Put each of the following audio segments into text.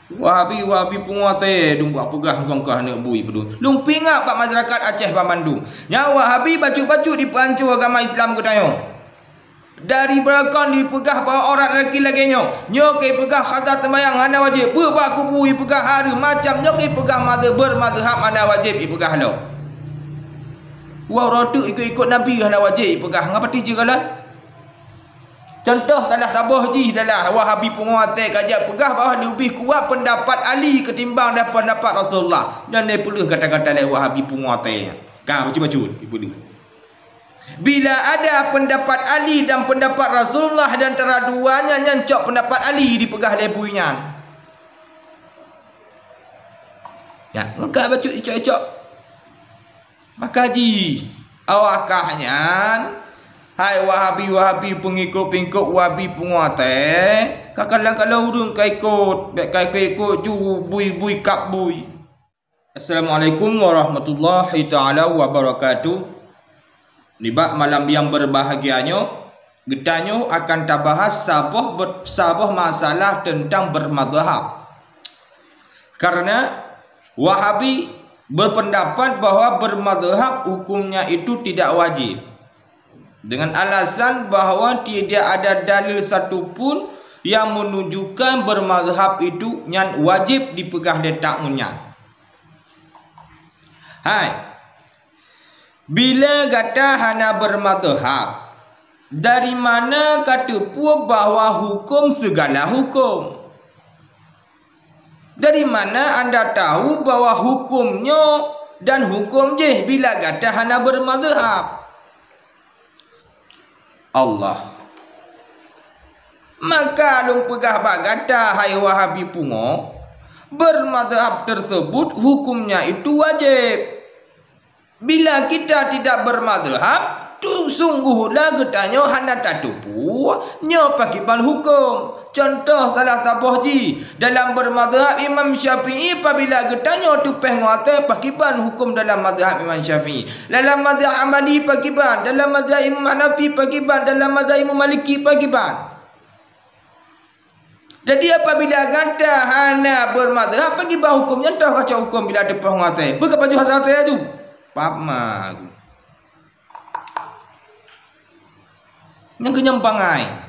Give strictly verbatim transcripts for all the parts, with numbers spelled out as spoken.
Wahabi, Wahabi pungo até, dum buat peugah engkau-engkau aneuk bui peudun. Lôn peuingat bak masyarakat Aceh banmandum. Nyan Wahabi bacut-bacut dipeuhanco agama Islam geutanyoe. Dari beureukan dipeugah bahwa aurat laki lagèe nyoe. Nyoe keu peugah khata seumayang hana wajéb. Beuh bak kubu ipeugah hareuem macam nyoe keu peugah mazhab, beurmazhab hana wajéb ipeugah lom. Wah, roh teuk ikot-ikot Nabi hana wajéb ipeugah. Ngon pati jeugalan? Contoh salah saboh jih adalah Wahabi pungo até ka jak peugah bahwa leubeh kuat pendapat Ali ketimbang dan pendapat Rasulullah. Nyan lé peuleueh kata-kata lé Wahabi pungo até nyan. Ka bacut-bacut ipeuleueh. Bila ada pendapat Ali dan pendapat Rasulullah di antara dua nyan, nyan cok pendapat Ali dipeugah lé bui nyan. Nyan, ka bacut icok-icok. Maka jih, awakah nyan, hai Wahabi-Wahabi, peungikot-peungikot Wahabi pungo até, ka kalon-kalon ureueng ka ikot, bèk ka ikot-ikot ju bui-bui kap bui. Assalamualaikum warahmatullahi taala wabarakatuh. Nibak malam nyang berbahagia nyoe, geutanyoe akan tabahas saboh be-, saboh masalah teuntang bermadhab. Karena Wahabi berpendapat bahwa bermadhab hukumnya itu tidak wajib, dengan alasan bahwa tidak ada dalil satu pun yang menunjukkan bermadhab itu nyan wajéb dipeugah lé taun nyan. Hai, bila gata hana bermadhab, dari mana ka teupeue bahwa hukum segala hukum? Dari mana anda tahu bahwa hukum nyoe dan hukum jih bila gata hana bermadhab? Allah. Maka lôn peugah bak gata, hai Wahabi pungo, bermadhab tersebut hukumnya itu wajib. Bila kita tidak bermadhab, tu sungguhlah geutanyoe hana tateupeue nyoe pakriban huköm. Contoh salah saboh jih, dalam bermadhab Imam Syafi'i, pabila geutanyoe teupéh ngon até, pakriban huköm dalam madhab Imam Syafi'i. Dalam madhab Hambali pakriban, dalam madhab Imam Hanafi pakriban, dalam madhab Imam Maliki pakriban. Jadi, apabila gata hana bermadhab, pakriban huköm nyan, toh kacok huköm bila teupéh ngon até. Beuka pajoh até laju. Pap ma aku. Nyang keu nyan bangai.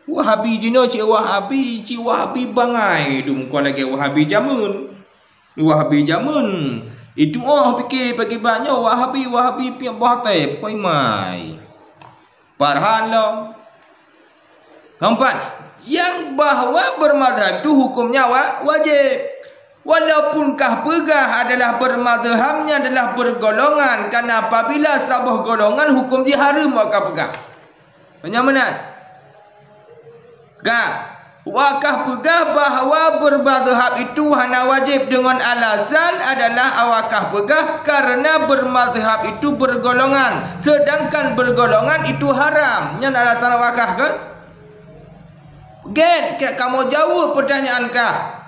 Wahabi jinoe cit Wahabi, cit Wahabi bangai. Dum kon lagèe Wahabi jameun. Wahabi jameun. Itu oh pike pakriban nyoe Wahabi, Wahabi piep boh até, pokok imai. Parhan lom. Keempat, yang bahwa bermadhab itu hukumnya wa-, wajib. Walaupun kah peugah adalah bermadhabnya adalah bergolongan, karena apabila saboh golongan hukum jih hareuem, awak kah peugah. Meunyoe meunan. Ka, awak kah peugah bahwa bermadhab itu hana wajib dengan alasan adalah awak kah peugah karena bermadhab itu bergolongan, sedangkan bergolongan itu haram. Nyan alasan awak kah, kan? Gét, keu kamoe jaweueb peutanyaan kah.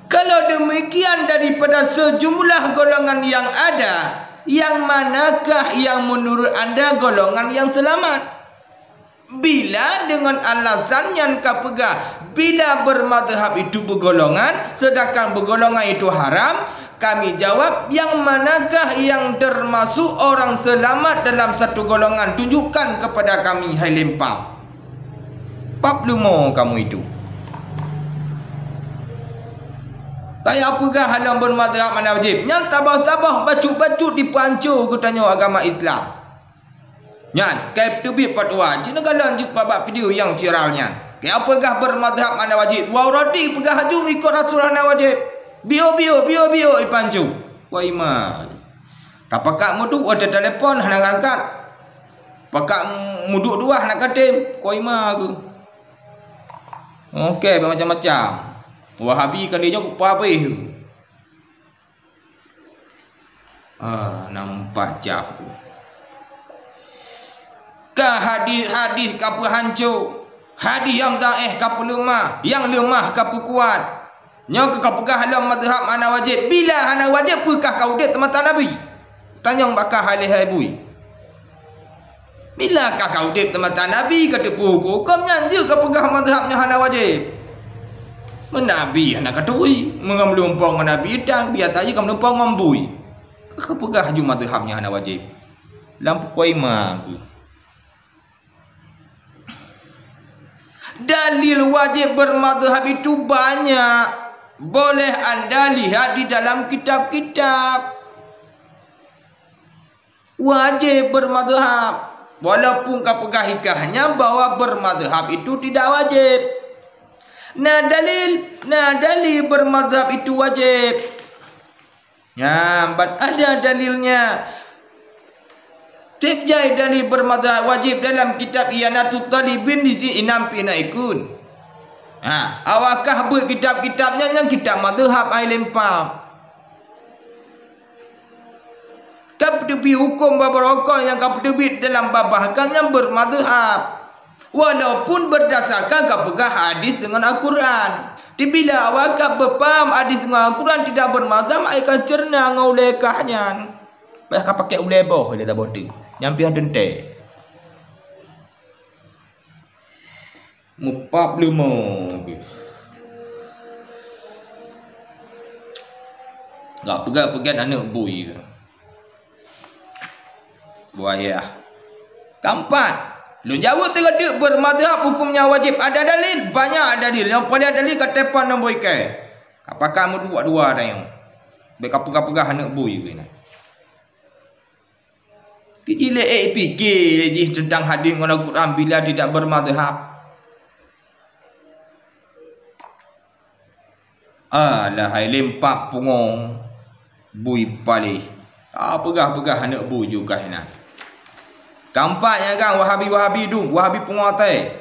Kalau demikian, daripada sejumlah golongan yang ada, yang manakah yang menurut anda golongan yang selamat? Bila dengan alasan nyan ka peugah, bila bermadhab itu bergolongan, sedangkan bergolongan itu haram, kami jawab, yang manakah yang termasuk orang selamat dalam satu golongan? Tunjukkan kepada kami, hai lempang. Pap leumo kamoe itu. Kaya peugah hana bermadhab mana wajib. Nyan tabah-tabah bacut-bacut dipeuhanco geutanyoe agama Islam. Nyan, kai teubiet fatwa. Cit neukalon jeuet bak-bak video nyang viral nyan. Kaya peugah bermadhab mana wajib. Wah, roti peugah aju ikot Rasul hana wajib. Bio-bio, bio-bio ipeuhanco. Wah, iman. Tapakat meuduek watèe telepon hana ngangkat. Pakat meuduek dua hana katem, koi ma keuh. Oke, macam-macam. Wahabi kali nyoe kupa habéh. Ah, nampak cap. Ka hadis-hadis ka peuhanco, hadis nyang dhaif ka peuleumah, nyang leumah ka peukuat. Nyoe keuh ka peugah lom madhab hana wajéb. Bila hana wajéb, peue kah ka udeb teumata Nabi? Tanyong bak kah hai lé hai bui. Bila ka ka udeb teumata Nabi ka teupeu huköm-huköm nyan, jeuet ka peugah mazhab nyan hana wajéb. Meunabi hana katuri, meungon meulumpong ngon Nabi tan, biasa jih ka meulumpong ngon bui. Ka peugah ju mazhab nyan hana wajéb. Lam pukoi ma geuh. Dalil wajéb bermazhab itu banyak. Boleh anda lihat di dalam kitab-kitab. Wajéb bermazhab. Walaupun ka peugah hikayah nyan bahwa bermazhab itu tidak wajéb. Na dalil, na dalil bermazhab itu wajéb. Nyan, ban ada dalilnya. Tiep jai dalil bermazhab wajéb dalam kitab I'anatut Talibin di si inam pih na ikun. Ha, awakah beuet kitab-kitab nyan, nyan kitab mazhab ai lempam. Ka peuteubiet huköm bak beurokon nyang ka peuteubiet dalam babah ka nyang bermazhab. Walaupun berdasarkan ka peugah hadis dengan Al-Quran. Tapi bila awak ka beupaham hadis dengan Al-Quran tidak bermazhab, ai ka cerna ngon ulée kah nyan. Payah ka pakai ulée boh lé saboh teuk. Nyang piah teuntée. Mupap leumo geuh. Gak peugah-peugah aneuk bui geuh. Buaya. Keempat, lôn jaweueb teuga deuk bermazhab huköm nyan wajéb. Ada dalil? Banyak dalil. Nyang paléng dalil ka teupon nombor ikai. Ka pakai meuduek dua tanyoe. Bék ka peugah-peugah aneuk bui geuh nyan. Keu jih lé ék pike lé jih teuntang hadis ngon Al-Quran bila tidak bermazhab. Alah hai limpak pungo bui paléh. Ah, peugah-peugah aneuk bui juga inan. Keempat nyang kan Wahabi-Wahabi dum, Wahabi pungo até.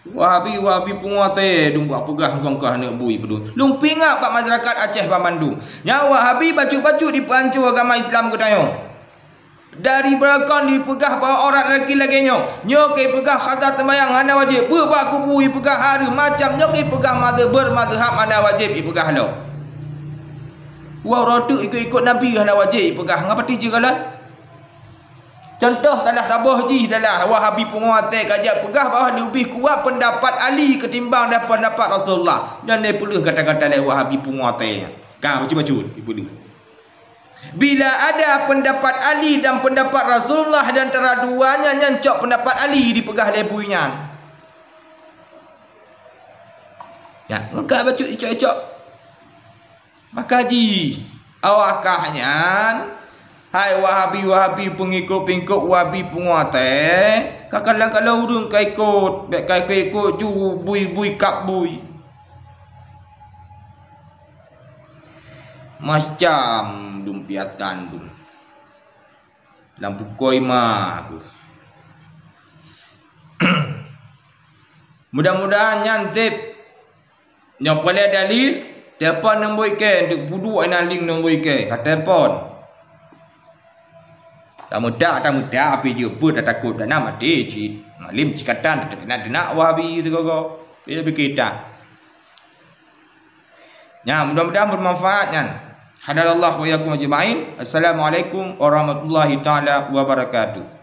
Wahabi, Wahabi pungo até dum buat peugah engkau-engkau aneuk bui peudun. Lôn pingat bak masyarakat Aceh banmandum. Nyan Wahabi bacut-bacut dipeuhanco agama Islam geutanyoe. Dari beurokon dipeugah bahwa aurat laki lagée nyoe. Nyoe keu peugah khata seumayang hana wajéb. Beuet bak kubu ipeugah hareuem macam nyoe keu peugah mazhab, bermazhab hana wajéb ipeugah lom. Wah, roh teuk ikot-ikot Nabi hana wajéb ipeugah. Ngapa ti jigalan? Contoh salah saboh jih adalah Wahabi pungo até ka jak peugah bahwa leubeh kuat pendapat Ali ketimbang dan pendapat Rasulullah. Nyan lé peuleueh kata-kata lé Wahabi pungo até nyan. Ka bacut-bacut dipeuleueh. Bila ada pendapat Ali dan pendapat Rasulullah di antara dua nyan, nyan cok pendapat Ali dipeugah lé bui nyan. Nyan, ka bacut icok-icok. Maka jih, awakah nyan, hai Wahabi-Wahabi, peungikot-peungikot Wahabi pungo até, ka kalon-kalon ureuëng ka ikot, bék ka ikot-ikot ju bui-bui kab bui. Macam dum piatan dum. Lam pukoi ma aku. Mudah-mudahan nyan seb. Nyoe peureulée dalil, telepon nombor ikei, untuk peuduek inan link nombor ikei, ka telepon. Tameutak, tameutak, api jeuet peuet, tatakot, dana maté cit. Malim sikatan, teunak-teunak Wahabi teugogo. Bila pikir tak. Nyan, mudah-mudahan bermanfaat nyan. Hadanallahu wa iyyakum ajma'in. Assalamualaikum warahmatullahi taala wabarakatuh.